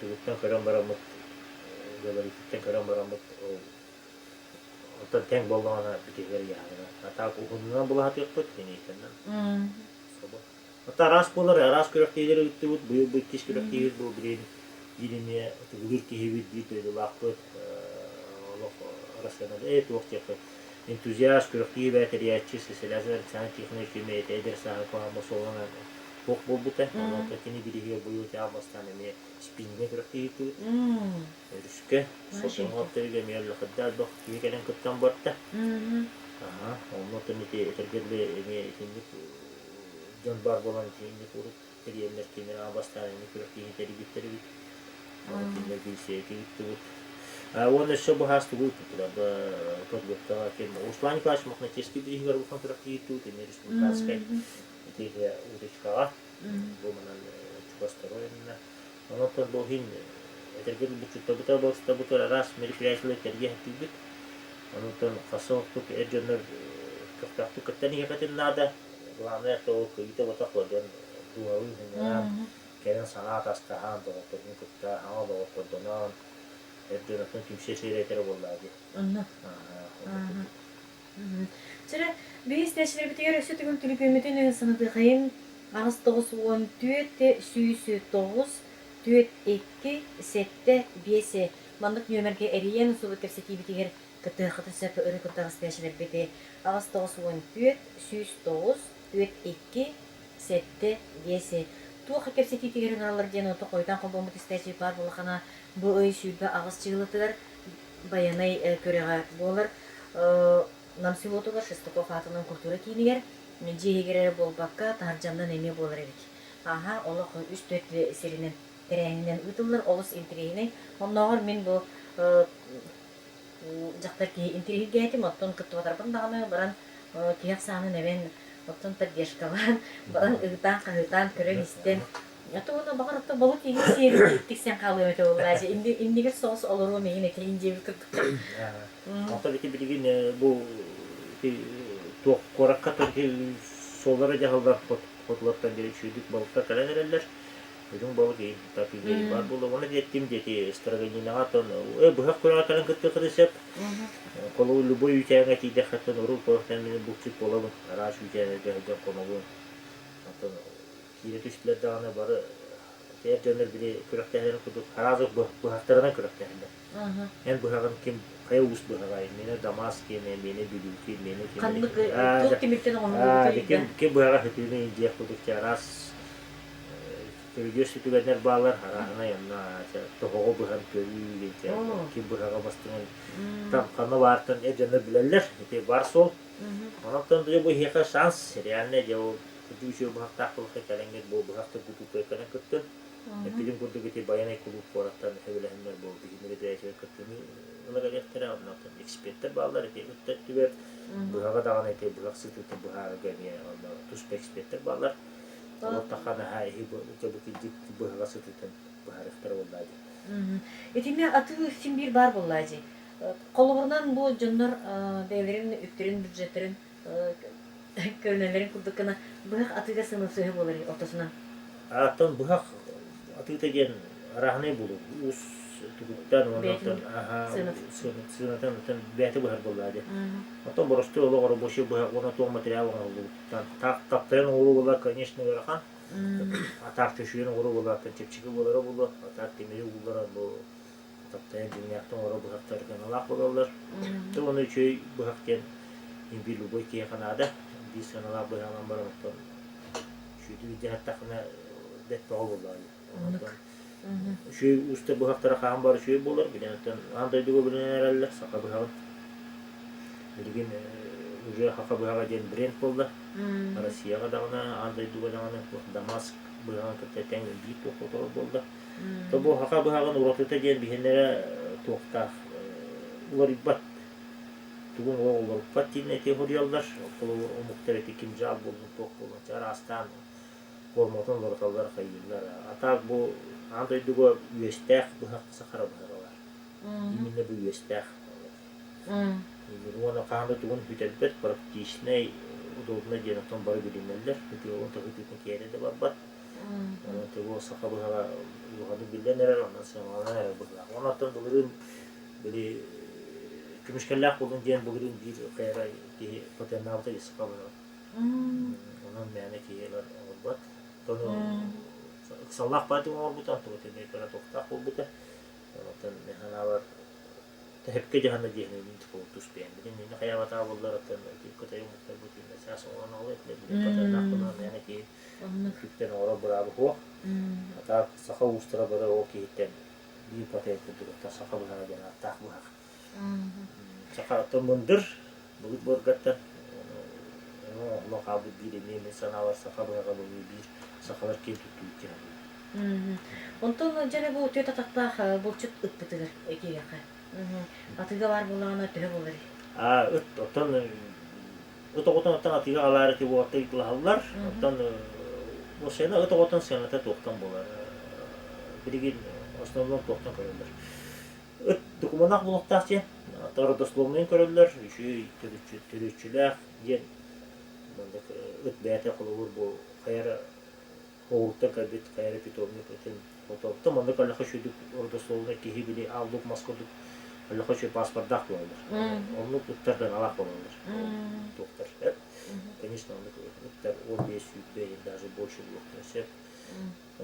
Тугуттан көрөн бараммыт габаритыттан көрөн бараммыт ол оттон тэҥ буоллаҕына бүтүгэр ыйаһына. А так уһунунан булаһатыахпыт линейканан. Собо. Ата араас буолар, араас күрэхтэһиилэри ыыттыбыт. Быйыл бу иккис күрэхтэһиибит бу билигин биир эмиэ ытыгылыыр киһибит, биир дойдулаахпыт, олох Арассыыйа туох диэххэ энтузиаст, күрэхтэһии бээтэрийээччи Сеселязин Александр Тихонович эмиэ эдэр сааһы куһаҕан суолунан туох буолбута. Онон кини бирииһигэр быйыл тиһэх бастаан эмиэ спиннингэ күрэхтэһии ыыттыбыт. Өрүскэ, Сотоҥоттарыгар эмиэ элбэх элбэх киһи кэлэн кыттан барда. Аха, онно ити этэргэ дылы эмиэ итинник дьон баар буолан итинник урут тэрийэннэр кинилэр аан бастаан инник күрэхтэһии тэрийбиттэр эбит. Ону кинилэр билсиэки ыыттыбыт. Уонна өссө бу хаас тугу ыыппыттар подготовкаҕа ким Руслан Николаевич Мохначевский бирииһигэр улахан күрэхтэһии ыыттыбыт эмиэ республиканскай итиигэ удочкаҕа бу манан чугас второй Онон бу иһин этэргэ дылы бутта араас мероприятиелар тэрийэ сатыыбыт. Онон хасса оттук эр дьоннор көхтөөхтүк кыттан иһиэххитин наада. Главное, то ол кыйыта ботах дьон дууһалыын сынньанан, кэлэн санаа атастаһан, доҕотторгун кытта хаҥа доҕоттордонон, эр дьон оттон түмсэ сиэрэ этэрэ буоллаа дии. Онно. Чэрэ, биһи истээччилэрбитигэр өссө төгүл түлүпүөммүтүн санатыахайын 8 94 109 4 2 7 5 маннык нүөмэргэ эрийэн субу кэпсэтиибитигэр кыттыаххытын сөп өрө курдах истээччилэрбити 8 94 109 4 2 7 5 туох кэпсэтиитигэр ыҥыраллар диэн ото хойутаан холбоммут истээччи баар буоллахына бу ый 28 чыылатыгар Байанай күрэҕэ буолар. Нам селотугар Шестаков аатынан культура киинигэр дьиэ иһигэр эрэ буолбакка, таһырдьаннан эмиэ буолар эбит. Ааһа, олох үс-түөрт сиринэн тэрээһининэн ыытыллар, олус интэриэһинэй. Оннооҕор мин бу дьахтар киһи интэриэһиргээтим, оттон кыттыбатарбын даҕаны баран киһи ахсаанын эбэн, оттон поддержкалаан, баран ыһытаан-хаһыытаан, көрөн-истэн А уонна баҕар ото балык иһин сиэри тиксэн хаалыам этэ буоллаачы. Иннигэр соҕус олоруом иһин этиһин диэбит курдук. Онтон ити билигин бу туох куоракка суоллара дьаһаллар хотулартан диэри үчүгэйдик балыктар кэлэн эрэллэр. Үрүҥ балык тапыгай баар буолла. Уонна диэттим диэти Строганинаҕа тон быһах күрэҕэ кэлэн кыттыаххытын сөп. Холобур любой үүтээҥҥэ тиийдэххиттэн урут куораттан мин булчут буолабын. Араас үүтээннэргэ сылдьан хонобун. Оттон киирэ түстүлэр даҕаны бары эр дьоннор били күрэхтэһэллэрин курдук араас быһахтарынан күрэхтэһэллэр. Эн быһаҕын ким хайа уус быһаҕай, миэнэ Дамас киэнэ, миэнэ Бүлүү миэнэ ким Ханнык туох тимиртэн оҥоһуллубутай ким ким быһаҕа сөтүөнэ диэх курдук араас көрүдүөс сүтүгэннэр бааллар арааһынай онно тоһоҕо быһан көрүү ким быһаҕа бастыҥын там ханна баартан эр дьоннор билэллэр ити бар суол онон бу эһиэхэ шанс реальное дело Кырдьык үчүгэй быһахтаах буоллахха кэлэҥҥит бу быһах тургутуутугар кэлэн кыттын. Эппитим курдук ити Байанай кулууп куораттан сөбүлэһэннэр бу биһиги мероприятиеҕа кыттыыны ыла кэлиэхтэрэ. Оннуттан эксперттэр бааллар ити өттүгэр быһаҕа даҕаны ити быһах сытыытын быһаарарга эмиэ онно туспа эксперттэр бааллар. Олортохха наһаа иһи бу кырдьык быһаҕа сытыытын быһаарыахтара буоллаа дии. Итиннэ атыы син биир баар буоллаа дии. Холобурунан бу дьоннор бэйэлэрин үптэрин бюджеттэрин Көрүнэллэрин курдук гына быһах атыыга сыҥсыһы буолар ортосунан. Ааттан быһах атыыта диэн арааһынай буолуо. Уус тугуттан уонна оттон аһаа сыанатын оттон бэйэтэ быһар буоллаа дии. Оттон боростуой олох оробуочай быһах уонна туох материал оҥоһуллубуттан таах таптайан оҥоруу буолар, конечно, ыарахан. Атаах чөчүйэн оҥоруу буолар, чэпчэки буолара буолуо. Атаах тимири уулларан бу таптайан дьиҥнээхтэн оҥорор быһахтар сыаналаах буолаллар. Ты уонна үчүгэй быһах диэн биир любой киһиэхэ наада. Биир сыаналаах быһаҕынан баран оттон үчүгэйдик илдьэ бэрт бөҕө буоллаҕа дии. Оттон үчүгэй уустар быһахтара хаһан баар үчүгэй буолар. Билэн оттон аан дойдуга билинэн эрэллэр саха быһаҕын. Билигин уже саха быһаҕа диэн бренд буолла. Россияҕа даҕаны, аан дойдуга даҕаны Дамаск быһаҕын кытта тэҥ биир туох оторо буолла. То бу саха быһаҕын уратыта диэн биһиннэрэ туохтаах уларыйбат тугун олох уларыппат диэн эти хоруйаллар. Холобур омуктар эти кинжал буоллун туох буоллун араастаан форматын уларыталлар хайыыллар. А так бу аан дойдуга үөстээх быһах сахара быһаҕа бар. Именно бу үөстээх уонна хаһан да тугун бүтэрбэт практичнай, удобно диэн оттон бары билинэллэр. Ытыалын таһытыытын киэрэ да барбат. Онон бу саха быһаҕа улаханнык биллэн эрэр, онон сыаналанан эрэр быһыылаах. Онон оттон былырыын били көмүскэллээх буоллун диэн былырыын биир хайара киһи патеннаабыта дии саха быһаҕа. Онон мээнэ киһи ылар оҥорбот. Ону ыксаллаах баатык оҥорбута, онтуга эмиэ кыра туохтаах буолбута. Онтон мин санаабар Тэһэпкэ дьаһана диэһинин тус бэйэм билин иннэ хайаабатаа буоллар оттон кытай омуктарбыт иннэ саас оҥорон оҕолор этилэр билин патеннаахпына мээнэ киһи күттэн оҥорор быраабы суох. А так саха уустара бары ол киһиттэн биир патент курдук оттон саха быһаҕа диэн ааттаах быһах. Саха оттон мындыр былыт буоргаттан оҥоһуллан хаалбыт биир эмиэ мин санаабар саха быһаҕа буолуу биир сахалар киэн туттубут дьаһалыы. Онтон дьэ бу түөрт атахтаах булчут ыппытыгар киириэххэ. Атыыга баар буоллаҕына төһө буоларый? А ыт оттон ыт оҕотун оттон атыыга аҕалаары ити уолаттар ыйыталаһаллар. Оттон бу сыана ыт оҕотун сыаната туохтан буолар? Билигин основном туохтан көрөллөр? Ыт докумуоннаах буолуохтаах диэн, родословныйын көрөллөр, үчүгэй төрүччүлээх диэн маннык ыт бэйэтэ холобур бу хайа эрэ оҕуруттан кэлбит хайа эрэ питомник ытын ототтон маннык өлөхө үчүгдүк родословнай киһи били ааллук мас курдук өлөхө үчүгэй паспордаах буолаллар. Оннук ыттар сыаналаах буолаллар. Туохтар. Конечно, оннук ыттар 15 сүүрбэ даже больше буолуохтарын сөп.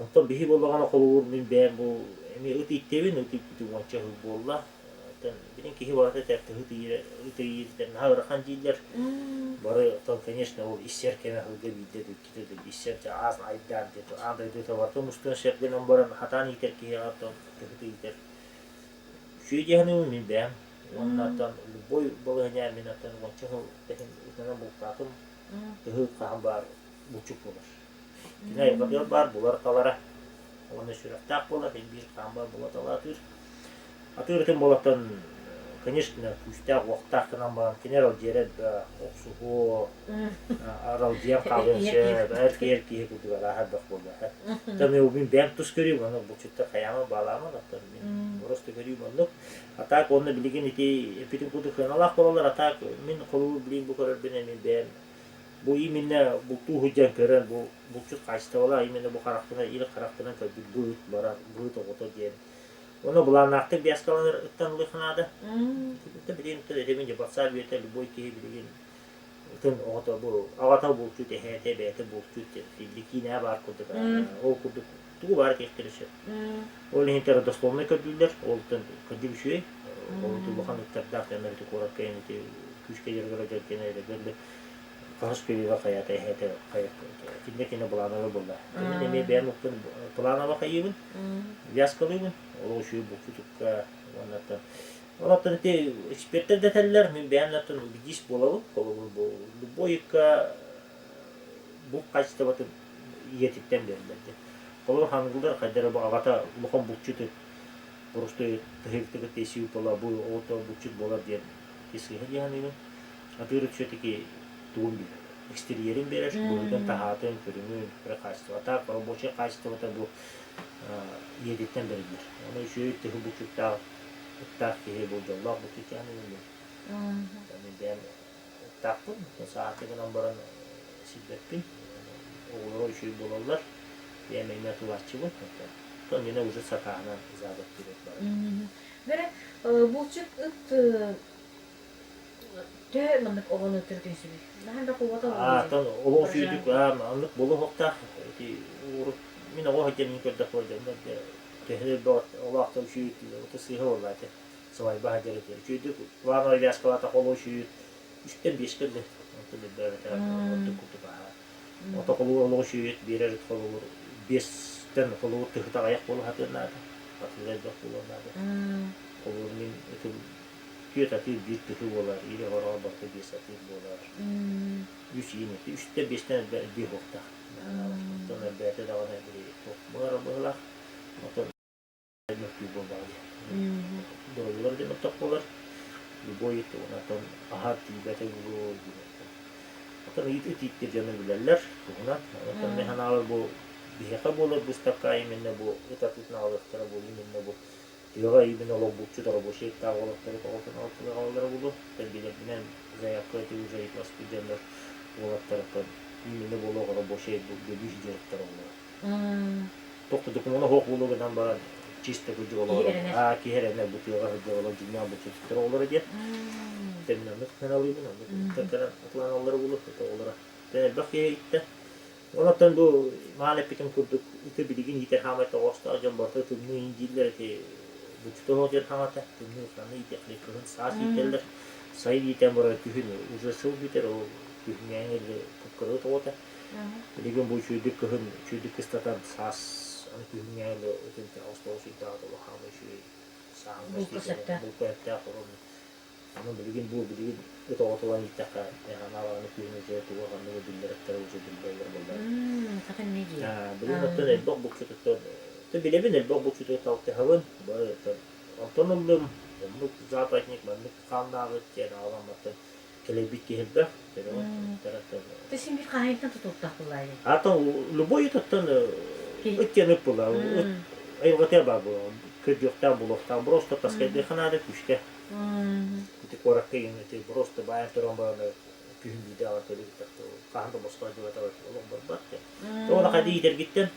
Онтон биһи буоллаҕына холобур мин бэйэм бу эмиэ ыт ииттэбин, ыт ииппитэ уонча сыл буолла. Оттон билин киһи барыта этэр тыһы ыт иитэр наһаа ыарахан дииллэр. Бары оттон конечно ол иссэр кэмэ сылга биирдэ да иккитэ да иссэр аас айдаан диэт аан дойду барыта мустуон сөп гынан баран хатаан иитэр киһиэхэ оттон тыһы иитэр үчүгэй дии саныыбын мин бэйэм. Уонна оттон любой балаһыанньа мин оттон уонча сыл иһин ытынан бултаатым тыһы хаһан баар булчут буолар. Кини айылҕатыгар баар булар-талара уонна сүрэхтээх буолар, син биир хаан баар була талаатыыр. Атыыр ытын буолартан, конечно, күүстээх-уохтаах гынан баран, кини аралдьыйара элбэх, охсуһуо, аралдьыйан хаалыан сөп, эр киһи эр киһи курдук арааһа элбэх буолла. Оттон мин бэйэм тус көрүүм, ону булчуттар хайааман баалааман, оттон мин просто көрүүм оннук. А так уонна билигин ити эппитим курдук сыаналаах буолаллар, а так мин холобур билигин бу көрөрбүн эмиэ бэйэм Бу именно бултуу сылдьан көрөн, бу булчут хаачыстыбалаах именно бу харахпынан, илик харахпынан көрбүт быыт барар, быыт оҕото диэн. Уонна былааннаахтык биаскаланар ыттан ылыахха наада. Билигин этэмин дьэ батсаап үйэтэ любой киһи билигин ытын оҕото бу аҕата булчут, эһээтэ, эбээтэ булчут диэн киинэҕэ баар курдук ол курдук тугу баар этиэхтэрэ сөп. Ол иһин родословнай көрдүүллэр, ол кырдьык үчүгэй. Ол улахан ыттардаах эмэрити куоракка ити күүскэ дьарыгыра дьаргена эрэ хаһыс периода хайата эһэтэ хайа кинне кине плановый буолла. Мин эмиэ бэйэм укпун планово хайыыбын, вязкалыыбын, ол үчүгэй булчутукка уонна Онон ити эксперттэр да этэллэр, мин бэйэм оттон убедись буолабын, холобур бу любой ыкка булт хаачыстыбатын ийэтиттэн бериллэр диэн. Холобур хангылдар хайдара бу аҕата улахан булчут боростуой тыһыктыгы тесүү буола бу оҕото булчут буолар диэн сыыһа дии саныыбын. Атыыр все-таки тугун биэрэр? Экстерьерин биэрэр, быһыытын-таһаатын, көрүҥүн, кыра хаачыстыбата, рабочай хаачыстыбата бу ийэтиттэн бэриллэр. Ону үчүгэй тыһы булчуттаах ыттаах киһи бу дьоллоох булчут дии саныыбын мин. Мин бэйэм ыттаахпын, сааты гынан баран сирбэппин. Оҕолоро үчүгэй буолаллар, бэйэм эмиэ атыылааччыбын. Оттон миэнэ уже сатааһынан задок диэбит баар. Бэрэ, булчут ыт төһө маннык оҕону төрүтүн сөбүй? Наһаа да куота Аатан олох үчүгүйдүк аннык буолуохтаах. Ити урут мин оҕо сылдьан мин көрдөхпүнэ дьоннор төһө элбэх олоохто үчүгүй ото сыыһа буолла этэ. Сылайба сылдьар этэ. Үчүгэйдик плановай вязкалаата холу үчүгүй үстэн биэскэ дылы онтон элбээбэтэ ордук курдук аһаа. Ото холуур олох үчүгүйүт биэрэр холуур биэстэн холуур тыһыта аҕыйах буола сатыан наада. Атыыра элбэх буолуон наада. Холуур мин ытым. Түөрт атыыр биир тыһы буолар, или хороҕор барыта биэс атыыр буолар. Үс иин ити үстэ биэстэн элбиэ суохтаах. Оттон элбээтэ даҕаны били туох буолара быһыылаах. Оттон мөккүү буоллаҕа дии. Доруобуйалар да мөлтөх буолар. Любой оттон аһар тиийбэтэ буолуо диэн. Оттон ыйыт ыт ииттэр дьону билэллэр туһунан. Оттон мин санаабар бу биһиэхэ буолар быыстапка именно бу ыт атыытын аҕалыахтара бу именно бу тыаҕа именно олорбуччут рабочай ыттаах уолаттары тоҕотун аҕалаллара буолуо. Оттон билэрбинэн заявка ити уже ыйыталаспыт дьоннор уолаттарыттан именно буолуох рабочай бу бөлүүс дьарыктара буолар. Туох да докумуона суох буолуо гынан баран чисто кырдьык олорор аа киһи эрэнэр бу тыаҕа сылдьар олор дьиҥнээх булчуттар оҕолоро диэн тэмнэ оннук сыаналыыбын оннук кэлэн атланаллара буолуо оҕолоро элбэх киһи иттэ Онон бу маан эппитим курдук ыты билигин иитэр хаамай тоҕоостоох дьон барыта тымныы иин дииллэр ити буччутуһуох диэн хаҥата тымныы ханна иитиэхлий кыһын саас иитэллэр сайын иитэн баран күһүн уже сыл бүтэр ол күһүҥҥээҥи кып-кырыы тоҕута. Билигин бу үчүгэйдик кыһын үчүгэйдик кыстатан саас аны күһүҥҥээҥи ытын 9 ыйдааҕы толо хаамай үчүгэй сааһын Булка сөптөөх. Булка сөптөөх олорон Аны билигин бу билигин ыт оҕотулан ииттэххэ анаалаҕына күһүн уже тугу ханныгы биллэр ыттара уже биллэллэр буоллар. Хатын не дии. Билигин оттон элбэх булчутуттан ты билэбин элбэх булчуту талтыһабын бары онтон ыллым оннук западник маннык хааннааҕыт диэн аҕалан кэлэйбит киһи элбэх. Ты син бир хаһайынтан тутулуктаах буоллаа Атын любой ыттан ыт диэн ыт буолла. Ыт айылҕатыгар баар буолла. Көрдүөхтээх буолуохтаах. Просто таскайдыахха наада күүскэ. Ити куоракка иҥ ити просто баайан туран баран күһүн биирдэ аҕа көрүбүттэр хаһан да босхо дьыбата олох барбат диэн. Тоҕо хайда иитэргиттэн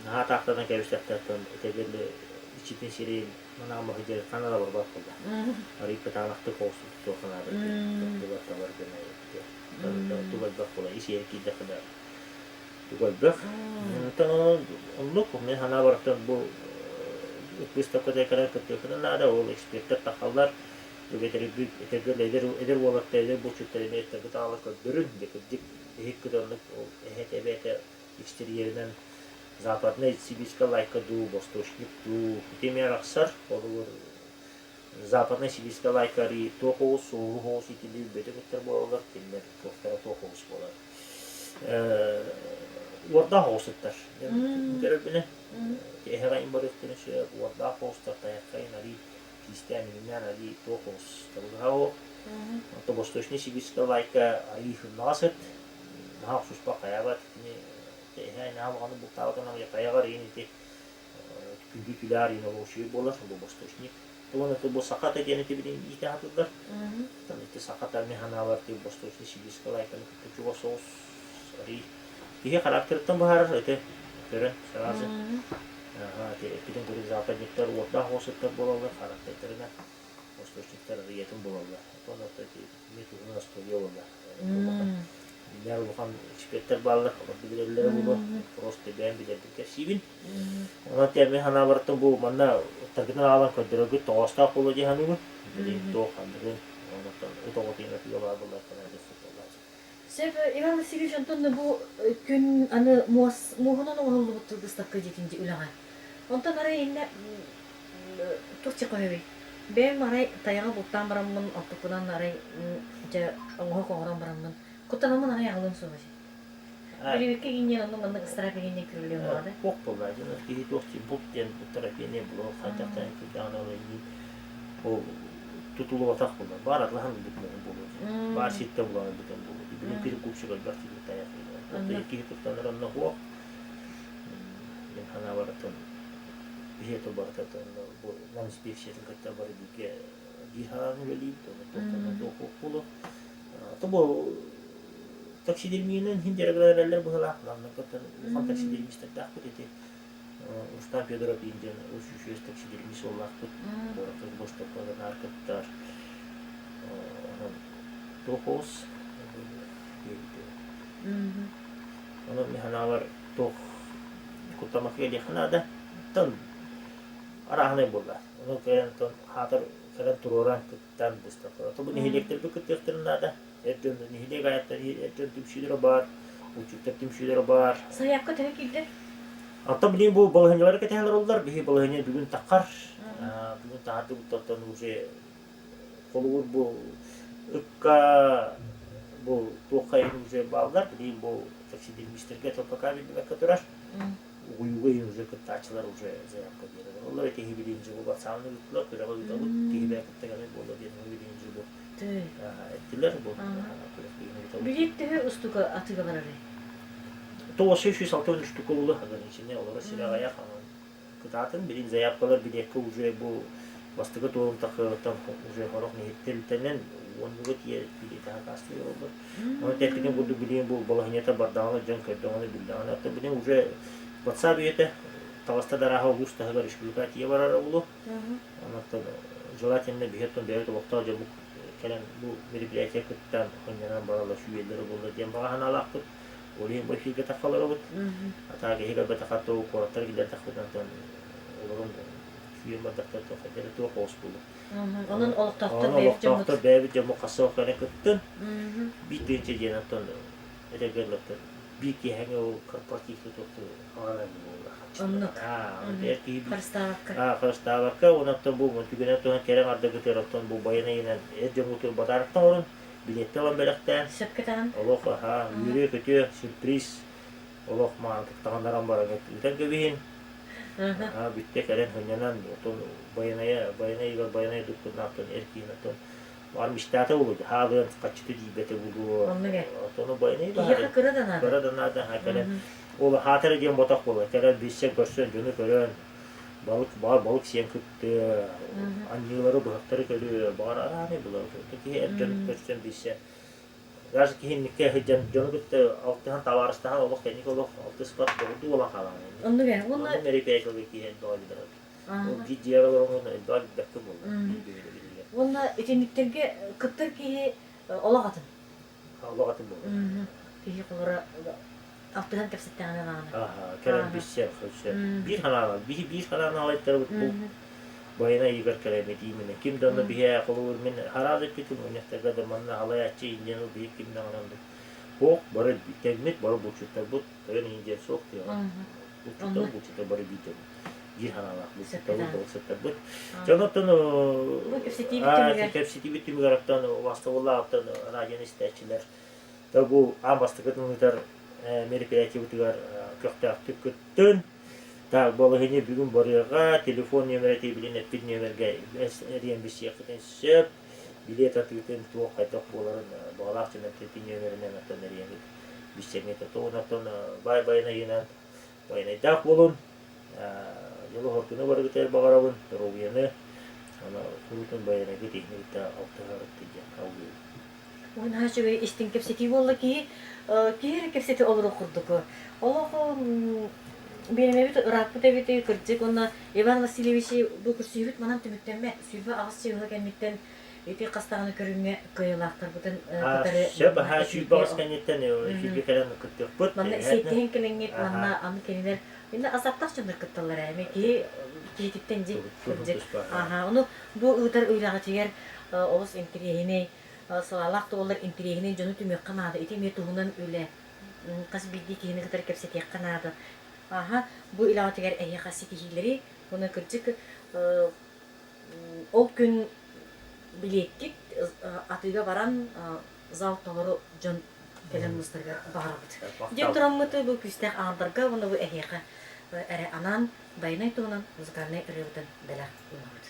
наһаа таахтанан кэбистэхтэртэн этэгэл иччитин сирэйин манаан баһыдьа ханна да барбат буолла. Арый кытаанахтык оҕусту туох наада тугар табар гына туг элбэх буола ис иһэ киирдэххинэ туг элбэх. Онтон оннук мин санаабарыттан бу выставката кэлэн кыттыаххытын наада ол эксперттэр тахаллар этэргэл эдэр эдэр уолаттар эдэр булчуттар эмиэ таала көрдөрүн дьэ кырдьык иһиккит оннук ол эһэтэ эбээтэ экстерьеринэн западный сибирская лайка дуу, восточник дуу, ити эмиэ арахсар. Холобур, западный сибирская лайка арыы туох оҕус, суоһу оҕус итилии бөдөҥ ыттар буолаллар, кинилэр туохтара туох оҕус буолар. Уордаах оҕус ыттар. Көрөрбүнэ, эһэҕэ барыахтарын сөп, уордаах оҕустар тайаххайын арыы киистээн иҥиннээн арыы туох оҕус табыгаһа оҕо. Онто восточный сибирская лайка арыы сымнаҕас ыт, наһаа охсуспат хайаабат итини эһээ наһаа улаханнык бултаабатан хайаҕар иин ити күндү күлээр иин олох үчүгэй буолар бу восточник тугун это бу сахата диэн ити билин иитэ сатыыллар там ити сахата ми ханаалар ти восточный сибирская лайканы кытта чугас соҕус арый киһи характерыттан быһаарар ити көрөн сразу ага эппитин курдук западниктар уордаах уосуттар буолаллар характердарынан восточниктар арыйатын буолаллар отон ити эмиэ туһунан остуоруйа буолла. Билэр улахан экспертэр бааллар, олор билэллэрэ буолуо. Просто бэйэм билэрбин кэпсиибин. Онон тиэмэ санаабарыттан бу манна ыттаргытын аалан көрдөрөргүт тоҕоостоох буолуо дии саныыбын. Билигин туох ханныгын, онтон ыт оҕо тыына баар буоллар Сөп, Иван Васильевич, онтон бу күн аны муос муоһунан оҥоһуллубут выставка диэтин үлэҕэ. Онтон арай иннэ туох чекоһөбүй? Бэйэм арай тайаҕа бултаан бараммын, онтуккунан арай дьэ оҥоһук оҥорон бараммын, куттанаммын арай аҕалыам суоҕа дии. Билибиккэ гинньэн онно маннык ыстараап игинньэн күрүлүөм буолла. Туох буолла дьон киһи туох дии булт диэн терапияны булуох хайдахтан кирдэҕинэ ол иһин ол тутулугатах буолла. Баар атлаһан ылбыт муоһун буолуо дии. Баар сиртэн булан ылбытын буолуо дии. Билин перекупщик элбэх дии тайах. Киһи куттанар онно суох. Мин санаабар оттон биһиэхэ барыта бу нам инспекциятын кытта бары бииргэ биир хараан үлэлиибит, онно туохтан туох буолуо. То бу таксидермиянан иһин дьарыгырар быһыылаах, намнарга улахан таксидермистэрдээхпит ити Рустам Федоров диэн үс таксидермист уоллаахпыт, куоракка бостокко наар кыттар. Онон туох оҕус Онон мин санаабар туох куттаммакка кэлиэххэ наада. Оттон арааһынай буолла. Ону кэлэн оттон хаатар кэлэн туруоран кыттан быстахтара. Бу нэһилиэктэрбит кыттыахтарын наада. Эр дьон нэһилиэк аайыттан эр дьон түмсүүлэрэ баар, учуутал түмсүүлэрэ баар. Сайаапка төһө киирдэ? Оттон билигин бу балаһыанньалары кэтэһэлэр оллар. Биһи балаһыанньа бүгүн таххар. Бүгүн таһардыбыт оттон уже Холобур бу ыкка бу туохха иһин уже бааллар, билигин бу таксидермистэргэ пока биллибэккэ турар. Угуйууга иһин уже кыттааччылар уже заявка биэрэллэр. Олор киһи билигин же бу ватсабын ыыттылар, күрэҕи ыытабыт, киһи бэйэ кытта кэлэр буолла диэн билигин же бу эттилэр бу күрэхтэһиини ыытабыт. Билиэт төһө устука атыыга барарый? 960 штука буолла ограничение олоро сирэ аҕыйах кытаатын билин заявкалар билиэккэ уже бу бастакы туорум тахыаҕыттан уже сорох нэһиттэртэнэн уоннуга тиийэ билиэтэ хакаастыы олорбут. Оны тэппитин курдук билигин бу балаһынньата бардаҕына дьон көрдөҕүнэ биллэҕинэ оттон билигин уже WhatsApp үйэтэ таҕыста дарааһа улуус таһыгар республика тиийэ барара буолуо. Онон желательно биһи оттон бэйэбит олохтоох дьоммут кэлэн бу мероприятие кыттан хонньонон бараллар сүүйэллэрэ буолла диэн баҕа санаалаахпыт. Ол иһин бу эфиргэ таххаларабыт. Атаа киһи кэлбэтэхэ то куораттар киллэрдэхпит онтон олорун сүүйэн бардахтар то хайдары туох оҕус буолуо. Онон олохтоохтор Онон олохтоохтор бэйэбит дьоммут хасса кэлэн кыттын. Биир тыһыынча диэн оттон этэргэ дылы биир киэһэҥи ол корпоративка туохту аҕалан буолла. Оннук. Эр киһи Харыстаабакка. Харыстаабакка, онон бу түгэнэ туһан кэрэ ардагытыар оттон бу байанайынан эр дьоммутугар бадаарыктан орун билиэттэ ылан бэлэхтээн Сөпкө таһан. Олох аһаа, үөрүө-көтүө, сюрприз олох маанытык таҥыннаран баран ыытан кэбиһин. Аһаа, бүттэ кэлэн сынньанан, оттон байанайа, байанайыгар байанай дуккуннаахтан эр киһин оттон баар мечтата буолуо, хаалыан хаччыта тиийбэтэ буолуо. Оннук ээ. Оттон байанай Киһиэхэ кыра да наада. Кыра да наада, кэлэн ол хаатара диэн ботох буолар. Кэлэн билсэн көрсөн дьону көрөн балык баар балык сиэн кыттыа, анньыылары, быһахтары көрүө, баҕар араанай булар. Киһи эр дьону көрсөн билсэ. Даже киһи инникке сылдьан дьону кытта алтыһан, табаарыстаһан олох кэнники олох алтыспат доҕордуу буолан хаалаҕын. Оннук ээ. Уонна Оннук мероприятиеларга киһи элбэҕи билэр. Ол биир дьиэҕэ олороҥҥун элбэҕи билбэккэ буолла. Уонна итинниктэргэ кыттар киһи олох атын. Олох атын буолла. Киһи холоро алтыһан кэпсэттэҕинэ даҕаны. Кэлэн билсэр, көрсөр. Биир ханаала, биһи биир ханааны алайтарабыт бу байана ыйыгар кэлэммит именно. Ким да онно биһи холобур мин хараал эппитим мунньахтарга да манна халайааччы индиан биһи ким даҕаны оннук суох бары тэҥмит бары булчуттарбыт тойон индиан суох диэҕэ. Булчуттар булчуттар бары биир дьоммут. Биир ханаалаах булчуттарбыт балыксыттарбыт. Дьон оттон Бу кэпсэтиибит түмүгэр кэпсэтиибит түмүгэр оттон убаастабыллаах оттон радионы истээччилэр Да бу аан бастакытын ыытар мероприятиебытыгар көхтөөхтүк кыттын. Так, балаһыанньа бүгүн барыаҕа, телефон нүөмэрэ билин эппит нүөмэргэ эрийэн билсиэххитин сөп. Билиэт атыытын туох хайдах буоларын баҕалаах дьон эппит нүөмэринэн оттон эрийэҥҥит билсэҥҥит. Оттон баай байанайынан байанайдаах буолун. Дьолу-соргуну барыгытыгар баҕарабын, доруобуйаны, аны куруутун байанайгыт иһини кытта алтыһарыт диэн алгыыбын. Наһаа үчүгэй истиҥ кэпсэтии буолла киһи киһи эрэ кэпсэтэ олоруох курдук. Олох бириэмэбит ырааппыт эбит кырдьык уонна Иван Васильевич бу көрсүһүүбүт манан түмүктэммэт 28 чыыһыла кэнниттэн ити хас даҕаны көрүҥҥэ кыайыылаахтарбытын кытары Сөп аһаа 28 кэнниттэн эфиргэ кэлэн кыттыахпыт. Манна сиэттиһэн кэлэҥҥит манна аны кинилэр инна азаптаах дьоннор кытталлар ээ эми киһи киһититтэн дьи кырдьык аха ону бу ыытар үлэҕитигэр олус интэриэһинэй сылаалаах да буоллар интэриэһинэй дьону түмүөххэ наада. Ити эмиэ туһунан үлэ. Хас биирдии киһини кытары кэпсэтиэххэ наада. Аха, бу үлэҕитигэр эһиэхэ ситиһиилэри уонна кырдьык ол күн билиэккит атыыга баран зал толору дьон кэлэн мустарыгар баҕарабыт. Диэн тураммыт бу күүстээх аҥардарга уонна бу эһиэхэ эрэ анаан байанай туһунан музыкальнай ырыабытын бэлэх уунабыт.